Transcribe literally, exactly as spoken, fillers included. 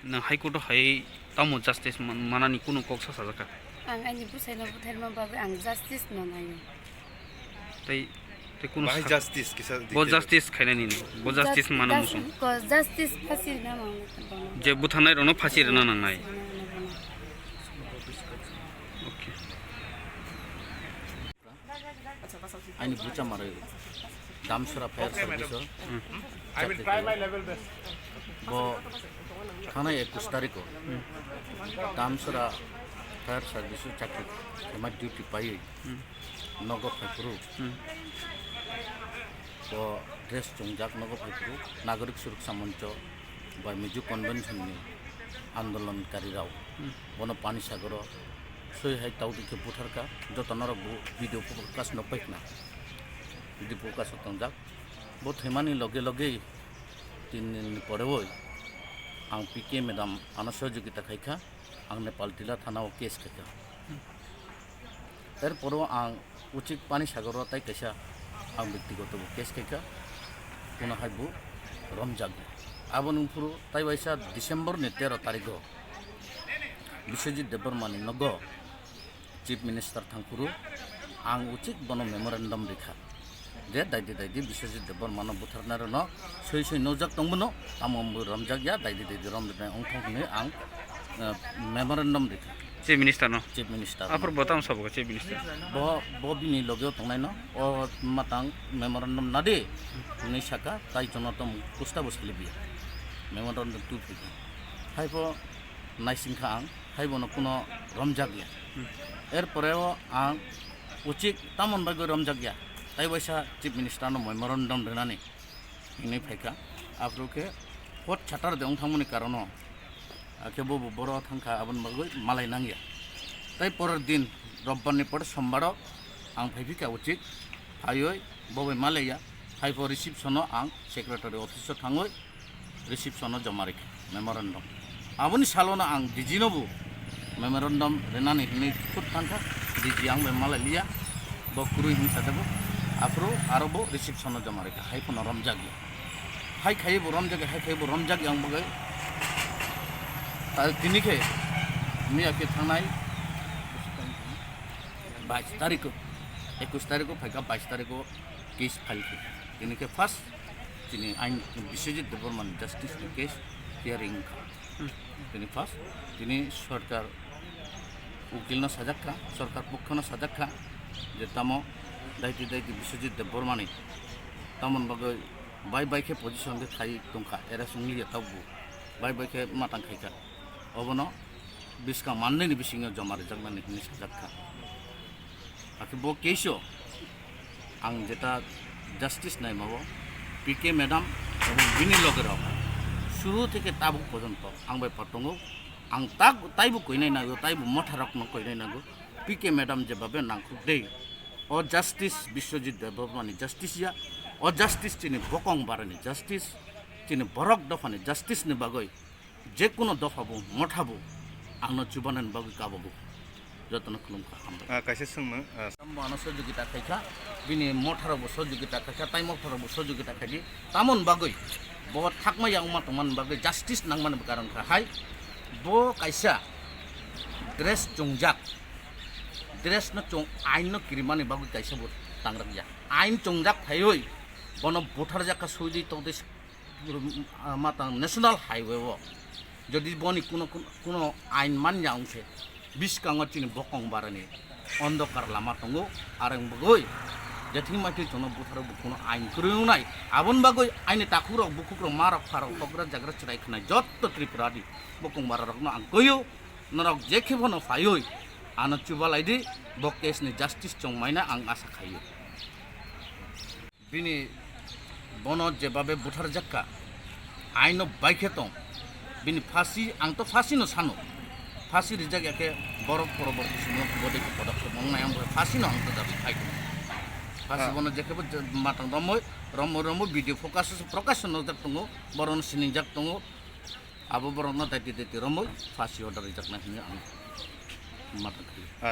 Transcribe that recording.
Nang High Court o hai tamo justice man-, manani kunu kok sa sajak kha? Ang ani bwsaino butharma bagwi ang justice no naio. Tei, tei kunu Bahai sa-, justice kisa bo detail. Justice khainani no, bo justice Jus-, mano jus-, muchung. Ko justice phasi rina nang bono. Je butharnai rokno phasi rina nangnai. Phasi rina nang bono. Okay. Ani bucha marwi Damsora Fire Service o chakri khaio. Bo thanai ekush tarikh o Damsora Fire Service o chakri khaima duty paiwi nogo phaiphuru bo dress chongjak nogo phaiphuru Nagorik Suroksa Moncho bai Mizo Convention ni andolonkari rao bono Panisagar o swi hai tawtwi khe butharkha, joto norok bo video focus no paikna, video focus o tongjak. Bo thwimani loge loge tin din ni pore oi ang P K madam ano sohojogita khaikha, ang Nepal Tila thana o case khaikha. Erporo ang Uchik Panisagar o tai kaisa ang bektigoto bo case khaikha, kuno hai bo romjak. Aboni phuru tai waisa December ni tero tarikh o Biswajit Debbarma ni nogo Chief Minister thangphuru ang Uchik bono memorandum rikha. Je daidi daidi Biswajit Debbarma no butharnai rokno soi soi nujak tongbono, tamo wngwi romjak ya, daidi daidi romjaknai wngthok hwnwi ang, eh, memorandum rikha. Chief Minister no? Chief Minister no. Aphuru bo tamo sabo Chief Minister? Bo, bo bini logeo tongnaino, o matang memorandum nadi hwnwi saka, tai jono tamo kusta bo salibiya. Memorandum tu phikha. Haibo naisingkha ang, haibono kuno romjak ya. Erpore o ang Uchik tamon bagwi romjak ya. Tai waisa Chief Minister no memorandum rinani hinwi phaikha. Aphuru khe court Saturday wng thangmani karono, akhe bo bo boro thangkha, aboni bagwi malai nangya. Tai porer din Robbar ni pore Sombar o ang phaiphikha Uchik, phaiwi bo bai malaiya, haipho reception o ang secretary office o thangwi reception o joma rikha memorandum. Aboni salono ang D G no bo memorandum rinani hinwi khut thangkha, D G ang bai malai liya, bo kwrwi hinsa tebo. Aphuru aro bo reception o joma rikha, hai phano romjak ya. Hai khai bo romjak ya, hai khai bo romjak ya ang bagwi. Ta tini khe miya khe thangnai bais tarikh o, ekush tarikh o phaikha, bais tarikh o case file khaikha. Tini khe first chini ain Biswajit Debbarma ni justice ni case hearing wngkha. Tini first, tini sorkar ukil no sajak kha, sorkar pokho no sajak kha je tamo daiti daiti Biswajit Debbarma ni tamon bagwi bai bai khe position khe khai tongkha, era swngliya tabuk bai bai khe matang khaikha. Obono bwskang mannaini bisingo joma rijaknani hinwi sajak kha. Akhe bo case o ang jeta justice naima o P K madam ebong bini loge rok suru theke tabuk porjonto ang bai pha tongo. Ang tak taibo koinai nango, taibo motha rokno koinai nango. P K madam jebabe nangkuk dei. O justice Biswajit Debbarma ni justice ya. O justice chini bokong barani justice, chini borok dophani justice ni bagwi je kuno dopha bo, motha bo, angno chubanani bagwi kabogo. Jotono khulumkha, hambai. Ah, kaisa swngmung, ah, Sambo ano sojogita khaikha, bini motharokbo sojogita khaikha, tai motharokbo sojogita khaidi. Tamoni bagwi bo thakma ya wngma tongmani bagwi justice nangmani karon kha hai. Bo kaisa dress chongjak, dress no chong, ain no kirimani bagwi kaisa bo tangrak ya. Ain chongjak phaiwi bono butharjak kha, suidi tongdi. Ah, matang national highway o jodi boni kuno, kuno ain manya wngkhe, biskango chini bokong barani ondokar lama tongo, areng bagwi jething maithai chwngno butharo bo kuno ain kwrwi wngnai. Aboni bagwi aini takhukrok, bukhukrok, marok, pharok, hokra jagra chwrai khwnai jotto Tripura ni bokong bara rokno ang kwio, norok jekhe bono phaiwi ano chubalai di, bo case ni justice chongmaina ang asa khaio. Bini bono jebabe butharjak kha, aino bai khe tong. Bini phasi, ang to phasi no sano. Phasi rijak ya khe borok poroborti somoy bodei khe podok khe mong nai, ang bo phasi no ang to dabi khai khe. Phasi bono jekhe bo matang romoi, romoi, romoi video focus, focus no jak tongo, borok no siningjak tongo. Abo borok no daiti daiti romoi phasi order rijak nai hinwi ang matang khai.